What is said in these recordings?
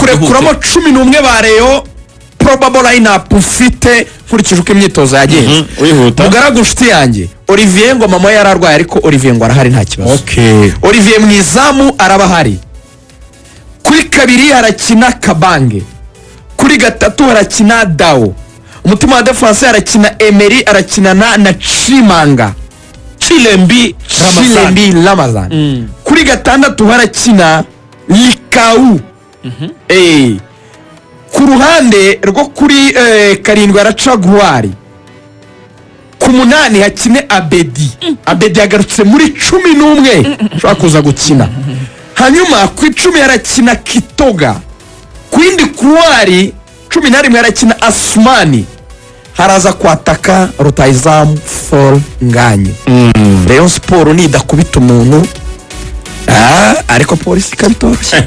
Kurekuramo 11 ba Rayon, probable line-up ufite nkurikije uko imyitozo yagenze. Wihuta. Mugaragu, nshuti yanjye, Olivier ngo mama we yari arwaye, ariko Olivier ngo arahari, nta kibazo. Olivier mu izamu araba ahari. Kuri kabiri harakina Kabange, kuri gatatu harakina Dawo, umutima wa défense harakina Emery, arakinana na Chimanga. Chilembi Ramazan. Chilembi Ramazan. Kuri gatandatu harakina Likau. Ku ruhande rwo kuri karindwi haraca Guwari, ku munani hakine Abedi. Abedi yagarutse muri 11, ushobora kuza gukina. Hanyuma ku 10 harakina Kitoga, ku yindi couloir 11 harakina Asumani, haraza kwataka rutayizamu Fall Nganye. Rayon Sport nidakubita umuntu, ariko Polisi ikaba itoroshye.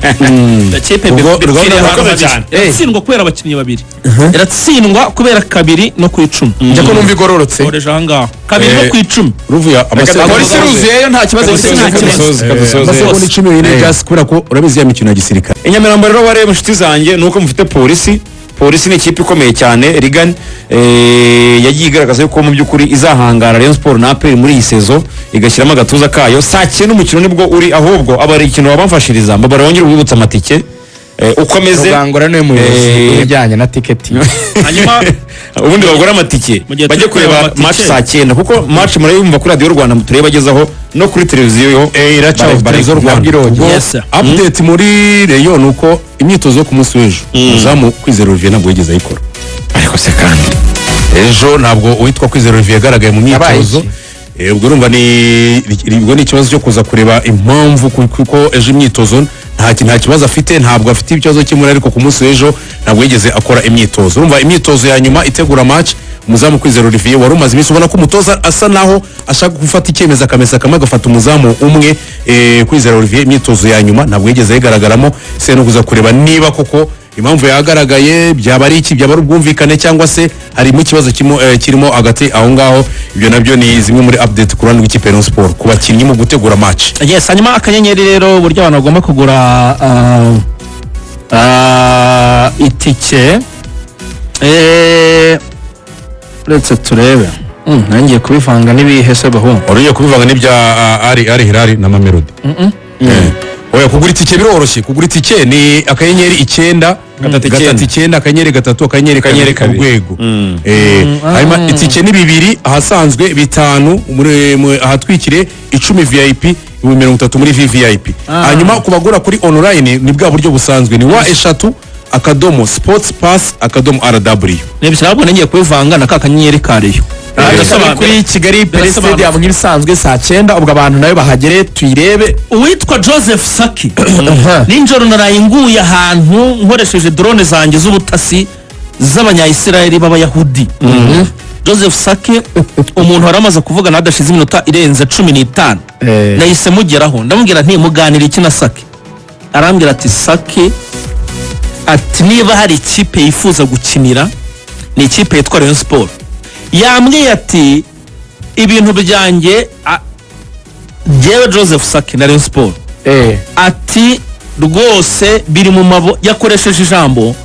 Ikipe Ubwo bipfiriye Rwanda ahantu urakoze habiri. cyane. Iratsindwa kubera abakinnyi babiri, iratsindwa kubera kabiri no ku 10. Njya ko numva igororotse. Koresha ahangaha kabiri no ku 10. Ruvuye amasegonda Polisi iruzuyeyo, nta kibazo Kadusoze, gifite. Nta kibazo. kadusoze, kadusoze. Amasegonda 10 yonyine just kubera ko urabizi ya mikino ya gisirikare. I Nyamirambo rero bareba, inshuti zanjye, ni uko mufite Polisi. Polisi ni ikipe ikomeye cyane. Rigani yagiye igaragaza yuko mu by'ukuri izahangara Rayon Sport na APR muri iyi saison, igashyiramo agatuza kayo. Saa 9 umukino nibwo uri, ahubwo aba ari ikintu wabamfashiriza mbabara wongere ubibutsa amatike uko ameze. Rugangura niwe muyobozi w'ibijyanye na tiketi. Hanyuma ubundi bagura amatike Mu gihe bajye turi kureba kureba amatike. match saa 9, kuko match murayumva kuri Radiyo Rwanda turebagezaho no kuri televiziyo yo. Iraca Televiziyo Rwanda. Nabwo Ubwo Yes, sir. update muri Rayon ni uko imyitozo yo ku munsi w'ejo umuzamu Kwizera Olivier ntabwo yigeze ayikora. Ariko se kandi Ejo ntabwo uwitwa Kwizera Olivier yagaragaye mu Yabaye myitozo. iki? Ubwo urumva ni ubwo ni ikibazo cyo kuza kureba impamvu, kuko ejo imyitozo nta kibazo afite, ntabwo afite ikibazo cy'imvune, ariko ku munsi w'ejo ntabwo yigeze akora imyitozo. Urumva imyitozo ya nyuma itegura match, umuzamu Kwizera Olivier wari umaze iminsi ubona ko umutoza asa naho ashaka gufata icyemezo, akamesa kamwe agafata umuzamu umwe, Kwizera Olivier imyitozo ya nyuma ntabwo yigeze ayigaragaramo. Se no kuza kureba niba koko impamvu yagaragaye byaba ari iki, byaba ari ubwumvikane cyangwa se harimo ikibazo kirimo hagati aho ngaho. Ibyo nabyo ni zimwe muri update ku ruhande rw'ikipe ya Rayon Sport ku bakinnyi mu gutegura match. Yes, hanyuma akanyenyeri rero, uburyo abantu bagomba kugura itike, uretse turebe. Nangiye kubivanga n'ibihe se bahungu? Wari ugiye kubivanga n'ibya Ari Hilal na Mamelodi. Oya, kugura itike biroroshye. Kugura itike ni *9 3 9. 3 9 *3 *2 *2. urwego. Hanyuma itike ni 2 ahasanzwe, 5 ahatwikiriye, 10 VIP, 30,000 muri VVIP. Hanyuma ku bagura kuri online ni bwa buryo busanzwe, ni www.sportspass.rw. Nibyo, ahubwo nangiye kubivanga na ka kanyenyeri ka Rayon. Kuri Kigali Pele Birasobanutse. Stadium nk'ibisanzwe saa 9, ubwo abantu nayo bahagere tuyirebe. Uwitwa Joseph Saki, nijoro naraye nguye ahantu nkoresheje drone zanjye z'ubutasi z'abanyayisiraheli b'abayahudi. Joseph Saki, umuntu wari amaze kuvugana hadashize iminota irenze 15, nahise mugeraho, ndamubwira nti: "Muganira iki na Saki?" Arambwira ati: "Saki," ati, "niba hari ikipe yifuza gukinira ni ikipe yitwa Rayon Sport." Yambwiye ati: "Ibintu byanjye jyewe Joseph Saki na Rayon Sport," ati, "rwose biri mu mabo," yakoresheje ijambo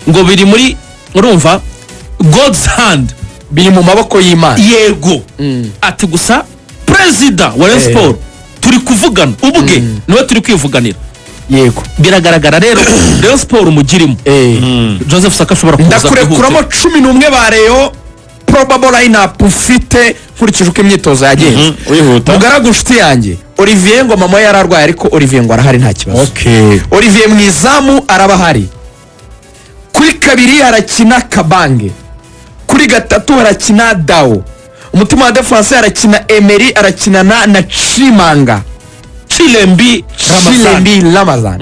ngo biri muri, urumva, God's hand. Biri mu maboko y'Imana. Yego. Ati: "Gusa perezida wa Rayon Sport turi kuvugana ubwe, niwe turi kwivuganira." Biragaragara rero Rayon Sport umugirimo Joseph Saka ashobora kuza. Ndakurekuramo 11 ba Rayon, probable line-up ufite nkurikije uko imyitozo yagenze. Wihuta. Mugaragu, nshuti yanjye, Olivier ngo mama we yari arwaye, ariko Olivier ngo arahari, nta kibazo. Olivier mu izamu araba ahari. Kuri kabiri harakina Kabange, kuri gatatu harakina Dawo, umutima wa défense harakina Emery, arakinana na Chimanga. Chilembi Ramazan. Chilembi Ramazan.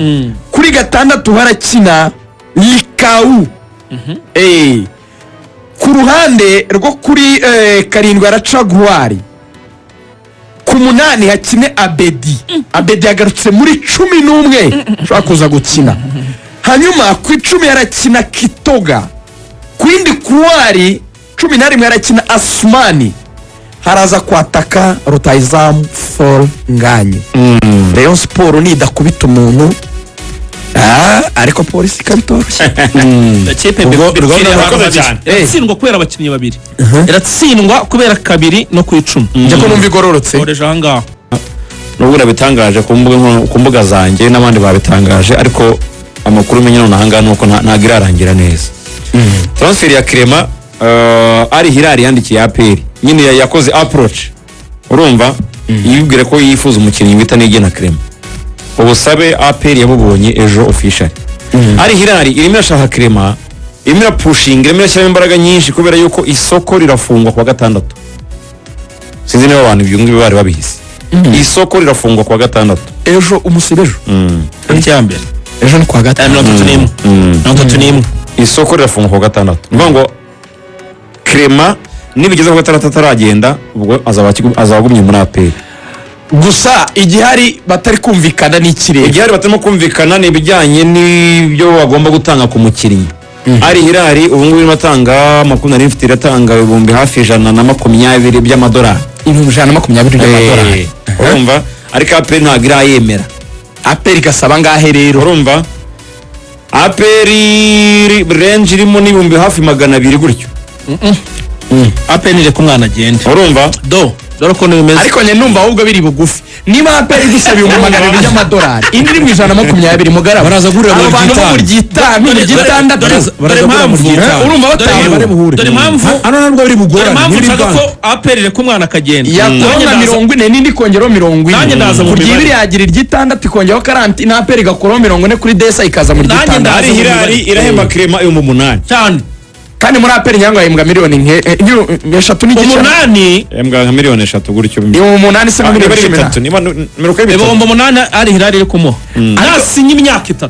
Kuri gatandatu harakina Likau. Ku ruhande rwo kuri karindwi haraca Guwari, ku munani hakine Abedi. Abedi yagarutse muri 11, ushobora kuza gukina. Hanyuma ku 10 harakina Kitoga, ku yindi couloir 11 harakina Asumani, haraza kwataka rutayizamu Fall Nganye. Rayon Sport nidakubita umuntu, Ariko Polisi ikaba itoroshye. Ikipe Ubwo- bipfiriye abantu Urakoze babiri. cyane. Iratsindwa kubera abakinnyi babiri, iratsindwa kubera kabiri no ku 10. Njye ko numva igororotse. Oreje aha ngaho. Nubwo nabitangaje ku mbuga zanjye n'abandi babitangaje, ariko amakuru umenya none ahangaha ni uko ntabwo irarangira neza transfer ya Clement. Al Hilal yandikiye APR nyine, yakoze approach, urumva, yibwira ko yifuza umukinnyi wita Niyigena Clement. Ubusabe APR yabubonye ejo official. Al Hilal irimo irashaka Clement, irimo irapushinga, irimo irashyiramo imbaraga nyinshi kubera yuko isoko rirafungwa kuwa gatandatu. Sinzi niba abantu ibyo ngibyo bari babihise. Isoko rirafungwa kuwa gatandatu. Ejo, umusibe ejo. Tariki ya mbere. Ejo ni kuwa gatanu. 31, 31. Isoko rirafungwa kuwa gatandatu. Ni ukuvuga ngo Clement nibigeze kuwa gatandatu ataragenda, ubwo azaba agumye muri APR. Gusa igihari batari kumvikana n'ikirere. Igihari batarimo kumvikana ni ibijyanye n'ibyo bagomba gutanga ku mukinnyi. Al Hilal ubu ngubu irimo atanga 20 mfite, iratanga ibihumbi hafi 120 by'amadolari. 120,000 by'amadolari. Urumva, ariko APR ntabwo irayemera. APR igasaba ngahe rero? Urumva, APR range irimo n'ibihumbi hafi 200 gutyo. APR nireka umwana agende. Urumva? Dore ukuntu bimeze. Ariko njye numva ahubwo biri bugufi. Niba APR igusaba 200,000 by'amadolari, indi iri mu 120, mugaraba. Baraza guhurira Abo mu bantu bo mu ry'itanu. ry'itanu, mu ry'itandatu. Baraza Dore guhurira mu impamvu. ry'itanu. Urumva Dore batanu. Buhure. Dore impamvu. Hano ntabwo biri Dore bugorane impamvu muri nshaka banki. ko APR ireka umwana akagenda. Yakubona Nanjye 40 n'indi ikongeraho 40. Nanjye ndaza mu Ku mibare. ry'ibiri yagira iry'itandatu, ikongeraho 40, na APR igakuraho 40 kuri desa, ikaza mu Nanjye ry'itandatu. ndaza Al mu Hilal mibare. irahemba Clement 8000. Cyane. Kandi muri APR nyango yahembwa miliyoni 3.5. 8. Yahembwa nka miliyoni 3 gutyo. 8000 se nka Niba miliyoni ari 10. bitatu, niba mirongo ine bitatu. 8000 Al Hilal iri kumuha nasinye imyaka 3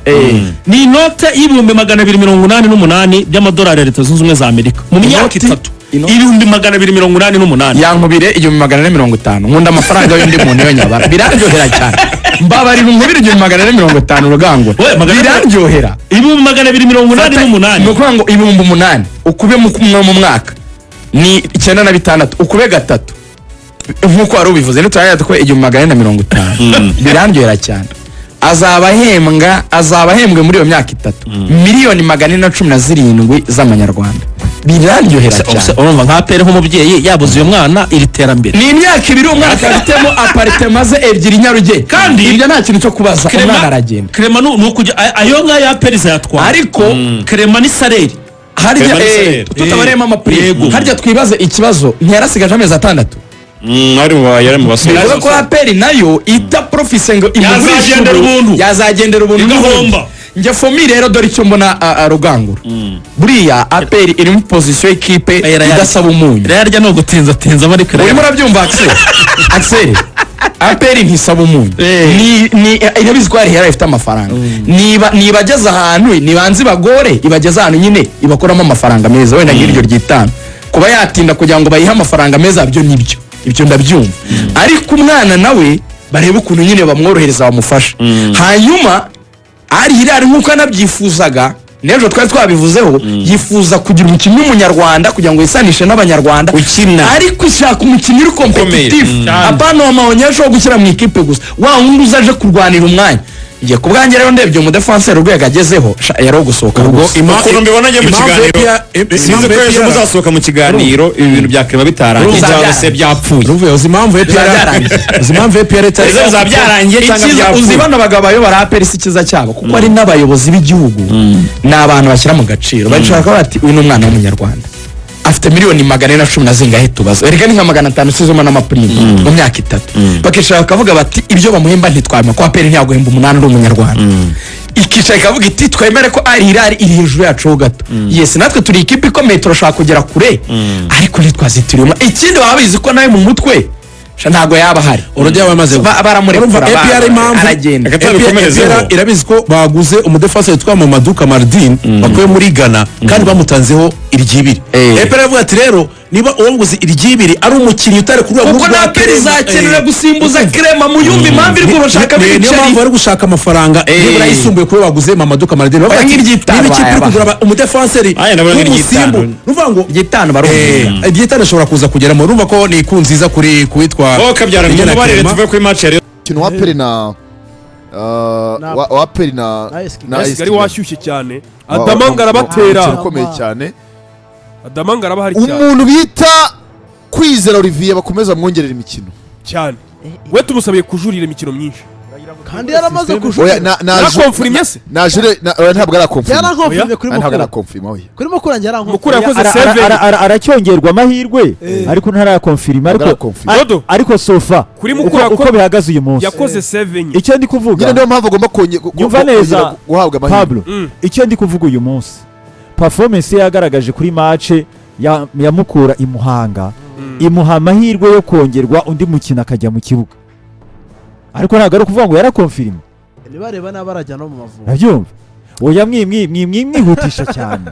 ni inote y'288,000 by'amadolari ya Leta Zunze Ubumwe za Amerika mu myaka Inoti? 3. Inoti? 288,000. Yankubire 1450. Nkunda amafaranga y'undi muntu iyo nyabara, biraryohera cyane. Mbabarira unkubire 1450, rugangura. We, Biraryohera. 288,000. Ni ukuvuga ngo 8000 ukube mu mwaka ni 96, ukube gatatu nk'uko wari ubivuze, niturangira tukube 1450. Biraryohera cyane. Azaba ahembwe muri iyo myaka 3 miliyoni 417 z'amanyarwanda. Biraryohera cyane. Urumva nka APR nk'umubyeyi yabuze uyu mwana iri terambere. Ni imyaka 2 umwana akaba afitemo appartement ze ebyiri i Nyarugenge. Kandi- Ibyo nta kintu cyo kubaza, umwana aragenda. Clement ni ukujya ayo ngayo APR izayatwara. Ariko Clement ni salaire. Harya Clement ni salaire. tutabaremo amaprime. Yego. Harya twibaze ikibazo, ntiyarasigaje amezi 6? Yari mu basore. Bivuga ko APR nayo ita profise ngo imugurishe Yazagendera ubu, ubuntu. yazagendera ubuntu Igahomba. n'ubundi. Njye fomi rero, dore icyo mbona, rugangura, buriya APR iri muri position y'ikipe idasaba umunyu. Rero ni ugutinzatinza ariko. Urimo urabyumva, Axel? Axel, APR ntisaba umunyu. Ni irabizi ko hari ifite amafaranga. Niba nibageze ahantu nibanze ibagore, ibageze ahantu nyine ibakuramo amafaranga meza, wenda nk'iryo ry'itanu, kuba yatinda kugira ngo bayihe amafaranga meza, byo nibyo, ibyo ndabyumva. Ariko umwana nawe barebe ukuntu nyine bamworohereza, bamufasha. Hanyuma Al Hilal, nk'uko yanabyifuzaga n'ejo twari twabivuzeho, yifuza kugira umukinnyi w'umunyarwanda kugira ngo yisanishe n'abanyarwanda Ukina. ariko ishaka umukinnyi uri competitive, apana wa maonyesho wo gushyira mu ikipe gusa, wa wundi uzaje kurwanira umwanya. Njye ku bwanjye rero, ndebye umudefanseri urwego agezeho, sha, yari uwo gusohoka Ubwo rwose. Ukuntu mbibona njye mu impamvu kiganiro, APR sinzi ko ejo impamvu APR muzasohoka mu kiganiro ibi bintu bya Clement bitarangiye Urumva cyangwa se byapfuye. Urumva, uzi impamvu APR Bizabyarangiye. uzi impamvu APR itari Ejo bizaba byarangiye cyangwa Icyiza, uzi byapfuye. bano bagabo bayobora APR, si icyiza cyabo kuko ari n'abayobozi b'igihugu, ni abantu bashyira mu gaciro. Bashaka bati: "Uyu ni umwana w'umunyarwanda, afite miliyoni 410 na zingahe?" Tubaza erega ni nka 500 usizemo n'amaprime mu myaka 3. Bakicara bakavuga bati: "Ibyo bamuhemba ntitwabima ko APR ntiyaguhemba 8 uri umunyarwanda." Ikicara ikavuga iti: "Twemere ko Al Hilal iri hejuru yacu ho gato, yes, natwe turi ikipe ikomeye, turashaka kugera kure, ariko ntitwazitiriwe." Ikindi baba bizi ko nawe mu mutwe sha ntabwo yaba ahari. Urujya bamaze Baramurekura, Urumva APR impamvu aragenda. Reka tubikomerezeho. APR irabizi ko baguze umudefense witwa Mamadou Kamardin bakuye muri Ghana kandi bamutanzeho iry'ibiri. APR iravuga ati: "Rero niba uwo nguze iry'ibiri ari umukinnyi utari ku rwego Kuko rwa na APR Clement, izakenera gusimbuza Clement, muyumva impamvu iri kubashaka niyo ibiceri. mpamvu bari gushaka amafaranga nibura yisumbuye kuba baguze Mamadou Kamardin. Bavuga Oya, ati, nk'iry'itanu niba ikipe iri bayabaha. kugura umudefenseri Aya, ndabona w'umusimbu, nk'iry'itanu. ni ukuvuga ngo Iry'itanu barumvikana. Iry'itanu ashobora kuza kugeramo. Urumva ko ni iku nziza kuri kuwitwa Wowe kabyara, Niyigena mubabarire Clement. tuve kuri match ya Rayon. Umukino wa APR na Wa APR na Na AS Kigali. na na AS Kigali Kigali. washyushye cyane, Adamanga arabatera. Umukino ukomeye cyane. Adamanga arabahari cyane. Umuntu bita Kwizera Olivier bakomeza mwongerera imikino. Cyane, we tumusabiye kujurira imikino myinshi. Kandi yaramaze Oya, kujurira. Yarakomfurimye se? Najure oya, ntabwo arakomfirima. Yarankomfirime kuri Ntabwo Mukura. arakomfirima, oya. Kuri Mukura njye Mukura yarankomfirime. yakoze save. Aracyongerwa amahirwe, ariko ntarakonfirima, Ntabwo ariko arakomfirima. Dodo. Ariko so far Kuri uko, Mukura uko bihagaze uyu munsi, yakoze save enye. icyo ndi kuvuga Nyine niyo mpamvu agomba Nyumva kongera neza, guhabwa amahirwe. Pablo, icyo ndi kuvuga uyu munsi, performance ye yagaragaje kuri match ya Mukura i Muhanga imuha amahirwe yo kongerwa undi mukino akajya mu kibuga, ariko ntabwo ari ukuvuga ngo yarakonfirima. Nibareba nabi arajya no mu Mavubi. Urabyumva? Oya, mwihutisha cyane.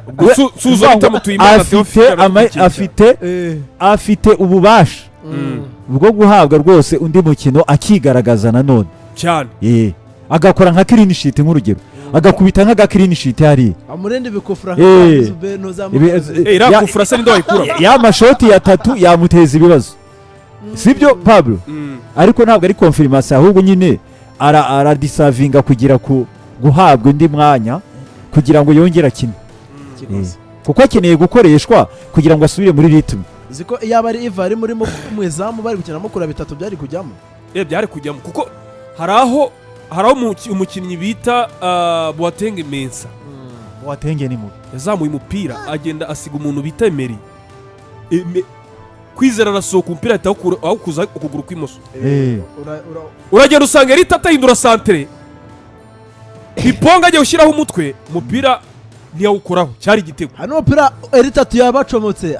Ubwo Suzo bita Mutuyimana Afite Theophile arakurikiye cyane. afite ububasha bwo guhabwa rwose undi mukino akigaragaza nanone. Cyane. Agakora nka clean sheet, nk'urugero agakubita nk'aga clean sheet hariya. Amurinde ibikufura. Iriya kufura se ninde wayikuramo? Ya mashoti ya tatu yamuteza ibibazo, sibyo Pablo? Ariko ntabwo ari confirmation, ahubwo nyine aradeservinga kugira ku guhabwa undi mwanya kugira ngo yongere akine, kuko akeneye gukoreshwa kugira ngo asubire muri rythme. Ziko yaba ari Iva ari muri mu izamu bari gukina Mukura, bitatu byari kujyamo. Byari kujyamo, kuko hari aho umukinnyi bita Boateng Mensa Watenge ni mubi. yazamuye umupira, agenda asiga umuntu bita Emery. Kwizera arasohoka, umupira ahita awukuza ukuguru kw'imoso. Uragenda usanga Erita atahindura santere, Iponga agiye gushyiraho umutwe, umupira ntiyawukoraho, cyari igitego. Hano umupira eritatu yabacomotse.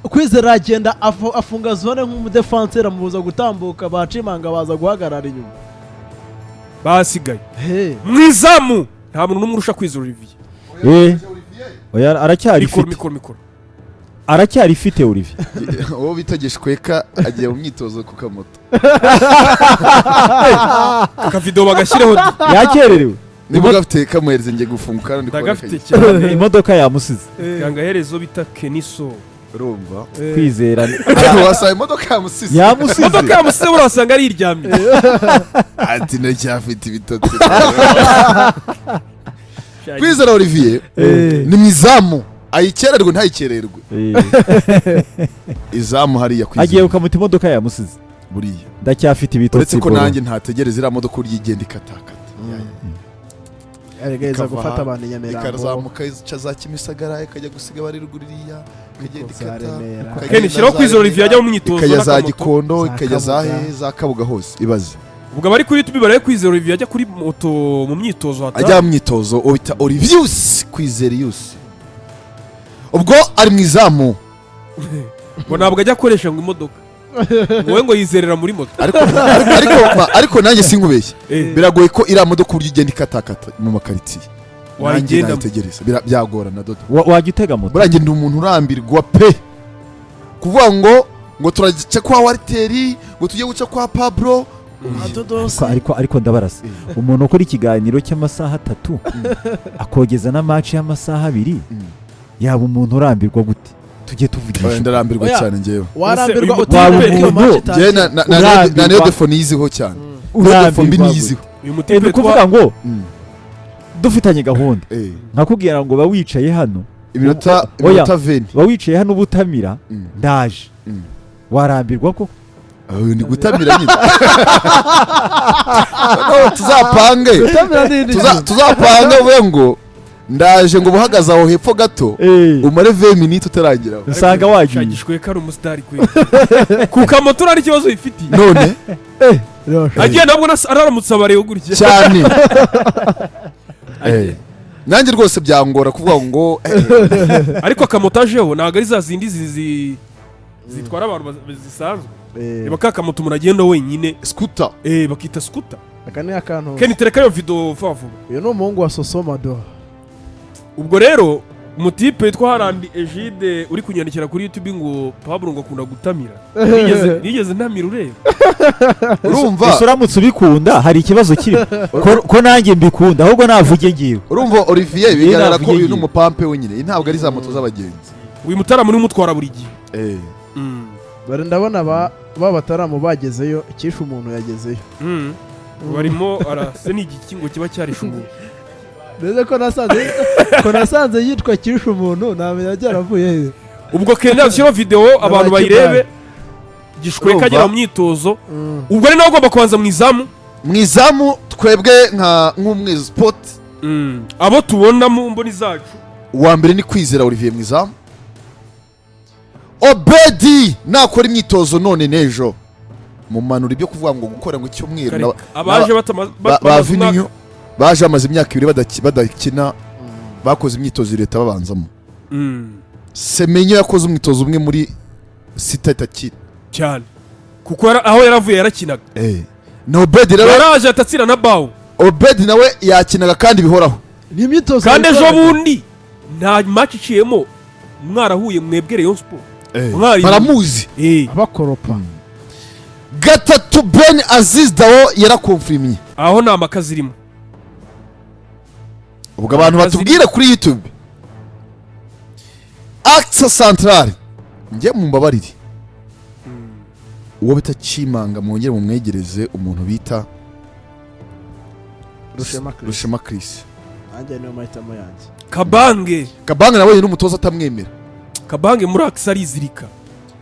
Kwizera aragenda afunga zone nk'umudefanseri, amubuza gutambuka, bacimanga baza guhagarara inyuma. Basigaye He. mu izamu nta muntu n'umwe urusha Kwizera Olivier. Oya, aracyari Mikoro, ifite. mikoro, mikoro. Aracyari ifite Olivier. Uwo bita Gishweka agiye mu myitozo ku kamoto. Akavidewo bagashyireho. Yakererewe. Niba gafite kamuhereze, ngiye gufunguka kandi kubona. Ndagafite cyane. Imodoka yamusize. Gangaherezo bita Keniso. Urumva? Kwizera Wasaba imodoka yamusize. Yamusize. Imodoka yamusize, urasanga ariryamye. Ati ndacyafite ibitotsi. Kwizera Olivier ni mu izamu, ayikererwe ntayikererwe, izamu hariya Agiye Kwizera. ukamuta, imodoka yamusize. Buriya Ndacyafite ibitotsi uretse ko bro. nanjye ntategereza iriya modoka urya igenda ikatakata. Erega iza Ikava gufata aha, abantu i Nyamirambo. ikazamuka ica za Kimisagara, ikajya gusiga bari ruguru iriya, ikagenda Za ikata, Remera. ikagenda Ken, shyiraho za Kwizera Olivier ajya mu Remera, myitozo ikajya za n'akamoto. Gikondo, Za ikajya za Kabuga. he, za Kabuga hose, ibaze. Ubwo abari kuri YouTube barebe Kwizera Olivier ajya kuri moto mu myitozo hata. Ajya mu myitozo, uwo bita Olivius Kwizerius, ubwo ari mu izamu. Ngo ntabwo ajya akoresha ngo imodoka, ngo we ngo yizerera muri moto. Ariko nanjye sinkubeshye, biragoye ko iriya modoka uburyo igenda ikatakata mu makaritsiye nanjye Wayigendamo. nayitegereza. Byagorana dodo. Wajya utega moto. Buriya njye ndi umuntu urambirwa pe. Kuvuga ngo turaca kwa Wariteri, ngo tujye guca kwa Pablo. Adodosi. Ariko ndabarasa, umuntu ukora ikiganiro cy'amasaha 3 akogeza na match y'amasaha 2, yaba umuntu urambirwa gute? Tujye tuvugisha. Oya, ndarambirwa Oya. cyane njyewe. Warambirwa Ese uyu utibuka mutipe- iyo match Njyewe itangiye. na niyo Urambirwa. defo niyiziho cyane, niyo defo mbi Urambirwa niyiziho. Uyu gute? mutipe Ni ukuvuga ngo dufitanye gahunda, nkakubwira ngo ba wicaye hano. Iminota Oya. iminota 20. Ba wicaye hano ubutamira, ndaje. Warambirwa ko? Ah, ndi gutamira nyine. No, tuzapange. Gutamira ni Tuzapange uvuge ngo ndaje, ngo buhagaze aho hepfo gato, umare 20 minutes utarageraho. Usanga wagiye. Shagishwe ko ari umusitari kwe ku kamoto, nta n'ikibazo yifitiye. None Agiye nabwo araramutse abareba gutya. Cyane. Nanjye rwose byangora kuvuga ngo Ariko akamoto ajeho ntabwo ari za zindi zitwara abantu zisanzwe. Reba ka kamoto umuntu agenda wenyine. Scooter. Bakita scooter. Aka ni akantu. Ken, tereka iyo video vuba vuba. Uyu ni umuhungu wa Sosomado. Ubwo rero umutipe witwa Harandi Egide uri kunyandikira kuri YouTube ngo Pablo ngo akunda gutamira. Nigeze ntamira ureba? Urumva? Ese uramutse ubikunda hari ikibazo kirimo? Ko nanjye mbikunda, ahubwo navuge ngiwe. Urumva Olivier, bigaragara ko Navuge uyu ni ngiwe. umupampe wenyine. Iyi ntabwo ari za moto z'abagenzi. Uyu mutaramu niwe umutwara buri gihe. Bari ndabona ba bataramu bagezeyo, icyishe umuntu yagezeyo. Barimo arase, ni igiki ngo kiba cyarishe umuntu? Mbese ko nasanze yitwa Kisha umuntu, ntamenya byaravuye he. Ubwo Kenya ushyiraho videwo abantu bayirebe, Gishweka Urumva? agera mu myitozo. Ubwo ari nawe ugomba kubanza mu izamu. Mu izamu twebwe nk'Umweru Sport, Abo tubona mu mboni zacu, uwa mbere ni Kwizera Olivier mu izamu. Obedi nakora imyitozo none n'ejo, mumanura ibyo kuvuga ngo gukora ngo icyumweru. Kareka. Abaje ba bamaze umwaka. Vininyo baje bamaze imyaka 2 badakina, bakoze imyitozo leta babanzamo. Semenyo yakoze umwitozo umwe muri sita itakina. Cyane, kuko aho yaravuye yarakinaga. Na Obedi rero, yaraje atatsira na bawu. Obedi nawe yakinaga kandi bihoraho. Ni imyitozo Kandi ejo yakoraga. bundi nta match iciyemo mwarahuye mwebwe Rayon Sport. Mwari- Baramuzi. Abakoropa. Gatatu, Ben Aziz Dawo yarakonfirimye. Aho nta mpaka zirimo. Ubwo abantu Akazi- batubwire kuri YouTube. Axe central, njye mumbabarire, uwo bita Chimanga mwongere mumwegereze umuntu bita Rushema Chris. Rushema Chris. Nanjye niyo mahitamo yanjye. Kabange. Kabange nawe n'umutoza atamwemera. Kabange muri axe arizirika,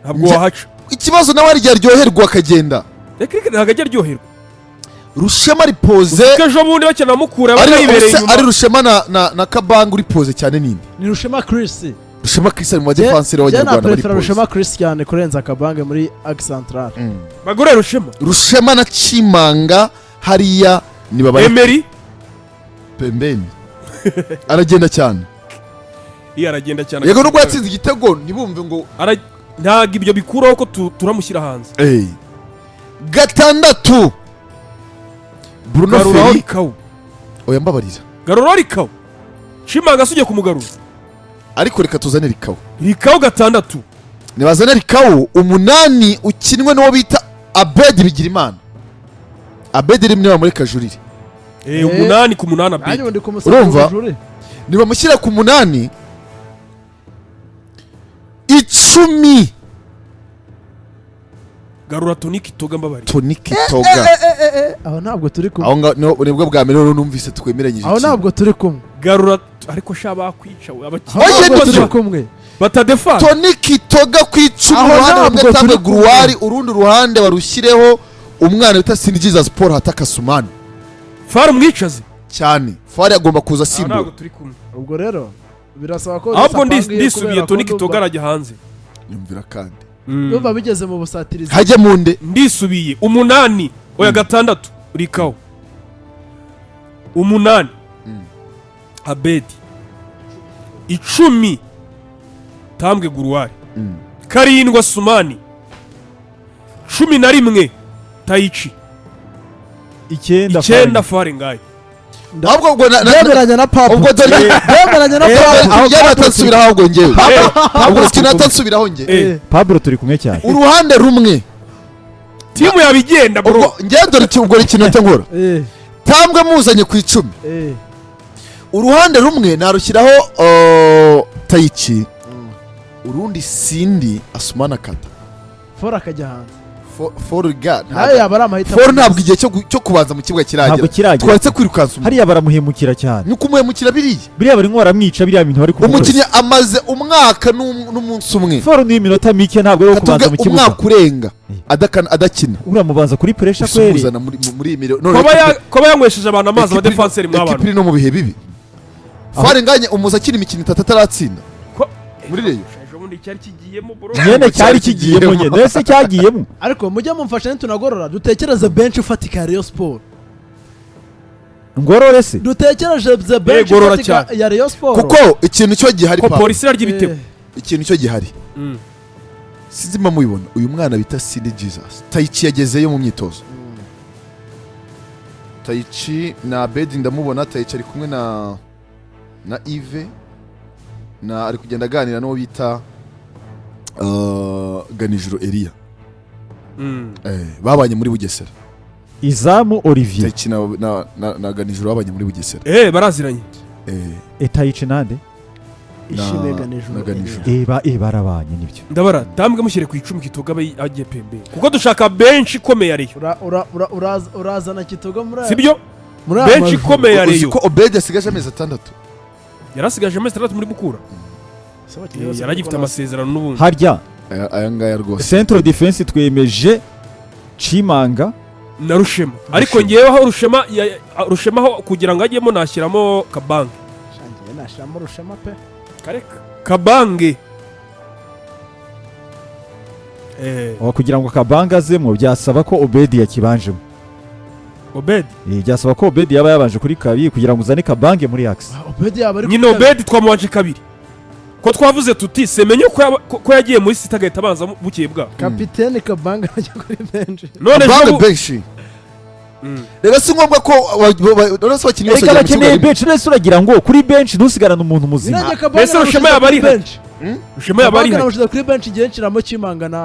ntabwo wahaca. Ikibazo nawe hari igihe aryoherwa akagenda. Reka reka, ntabwo ajya aryoherwa. Rushema ripoze. Kuko ejo bundi bakina Mukura yabaga yibereye inyuma. Ari Rushema na Kabange, uri poze cyane ninde? Ni Rushema Chris. Rushema Chris ari mu badefanseri Njye b'abanyarwanda bari naprefera poze. Rushema Chris cyane kurenza Kabange muri axe central. Bagore Rushema. Rushema na Chimanga hariya ni babari. Emery. Pembeni aragenda cyane. Iyo aragenda cyane. Yego, nubwo yatsinze igitego ntibumve ngo Ntabwo ibyo bikuraho ko turamushyira hanze. Gatandatu, Bruno Garuraho Ferry. Rikawu. Oya, mbabarira. Garuraho Rikawu, Chimanga se ugiye kumugarura? Ariko reka tuzane Rikawu. Rikawu gatandatu. Nibazane Rikawu. Umunani ukinwe n'uwo bita Abedi Bigirimana. Abedi rimwe bamureka jurire. 8 ku 8 Nanjye Abedi. ubu ndi kumusaba Urumva? ubujurire. Nibamushyira ku 8. 10, Garura Toni Kitoga, mbabarira. Toni Kitoga. Aho ntabwo turi kumwe. Aho ngaho nibwo bwa mbere rero numvise twemeranyije Aho ikintu. ntabwo turi kumwe. Garura, ariko sha bakwica we Aho abakinnyi. Oye, ntabwo nibyo. turi kumwe. Batadefa. Toni Kitoga ku 10, Aho uruhande ntabwo rumwe atangwe turi kumwe. Guruwari, urundi ruhande barushyireho umwana bita Sindi Jesus Paul Hataka Sumani. Fari umwicaze. Cyane, Fari agomba kuza Aho ntabwo asimbura. turi kumwe. Ubwo rero birasaba ko Ahubwo Sapangu ndisubiye, kubera ko Toni Kitoga arajya hanze. Nyumvira kandi. Ndumva bigeze mu busatirizi. Hajya mu nde? Ndisubiye, 8, oya, 6 Rikawo, 8 Abedi, 10 Tambwe Guruwari, 7 Asumani, 11 Tayici. 9. 9 Farengayi. Ahubwo ubwo Ndemeranya na Papa. Ubwo dore Ndemeranya na Papa. aho natansubiraho, ahubwo njyewe ubwo kinatansubiraho njye. Pablo, turi kumwe cyane. Uruhande rumwe Timu yabigenda, bro. Ubwo njyewe dore ubwo ikintu nkora, Tambwe muzanye ku 10, uruhande rumwe narushyiraho Tayici, urundi Sindi Asumana Kata. Fora akajya hanze. Forga. Nayo yaba ari amahitamo. For ntabwo igihe cyo kubanza mu kibuga Ntabwo kiragera. kiragera. Twaretse kwirukansa umuntu. Hariya baramuhemukira cyane. Ni ukumuhemukira biriya. Biriya barimo baramwica, biriya bintu bari kumukora. Umukinnyi amaze umwaka n'umunsi umwe. Foro ni iminota mike, ntabwo ari uwo kubanza Katuvuge mu kibuga. umwaka urenga adakina. Uramubanza kuri pressure kweri. Usumuzana muri iyi mirimo. Kuba yanywesheje abantu amazi, abadefanseri Ekipi mw'abantu. iri no mu bihe bibi. Farenganye umuza akina imikino 3 ataratsinda muri Rayon. Ejo bundi cyari kigiyemo, bro. Nyene cyari kigiyemo nyene, ese cyagiyemo. Ariko mujye mumfasha nitunagorora dutekereze bench ifatika ya Rayon Sport. Ngorore se? Dutekereze bench Gorora ifatika cyane. ya Rayon Sport. Kuko ikintu cyo gihari, Ko pa polisi irarya ibitego. Ikintu cyo gihari, sinzi mba mubibona, uyu mwana bita Sindi Jesus Tayici yagezeyo mu myitozo. Tayici na Abedi ndamubona. Tayici ari kumwe na Yves na ari kugenda aganira n'uwo bita Ganijuru Elia. Babanye muri Bugesera. Izamu Olivier. Tayici na Ganijuru babanye muri Bugesera. Baraziranye. Etayici nande? Ishimwe Ganijuru. Na Ganijuru. Barabanye nibyo. Ndabara Tambwe mushyire ku 10, Kitoga abe agiye pembeni, kuko dushaka bench ikomeye ariyo. Urazana Kitoga muri aya Sibyo? Muri aya Benshi majoro. ikomeye Uzi ariyo. ko Obedi asigaje amezi 6? Yarasigaje amezi 6 muri Mukura. Se abakinnyi bose Yaragifite bari amasezerano n'ubundi. Harya Aya ngaya rwose. Central defense twemeje Chimanga Na Rushema, ariko ngewe aho Rushema Rushema aho kugira ngo ajyemo nashyiramo Kabange. Shangiye nashiramo Rushema pe. Kareka Kabange. Aho kugira ngo Kabanga azemo byasaba ko Obedi yakibanjemo. Obedi. Byasaba ko Obedi yaba yabanje kuri kabiri kugira ngo uzane Kabange muri axe. Obedi yaba ari Nyine kuri kabiri. Obedi twamubanje kabiri ko twavuze tuti semenye ko ko yagiye muri sita agahita abanza bukeye bwaho. Kapitene Kabanga ajya kuri bench. None Bange ejo bench. Rero si ngombwa ko none se abakinnyi bose Erega bagera mu kibuga bakeneye rimwe? bench. Nese uragira ngo kuri bench ntusigarane umuntu muzima? Nanjye Kabanga Mbese Rushema namushyize yaba kuri ari he? bench. Rushema yaba ari Kabanga he? namushyize kuri bench igihe nshiramo Chimanga na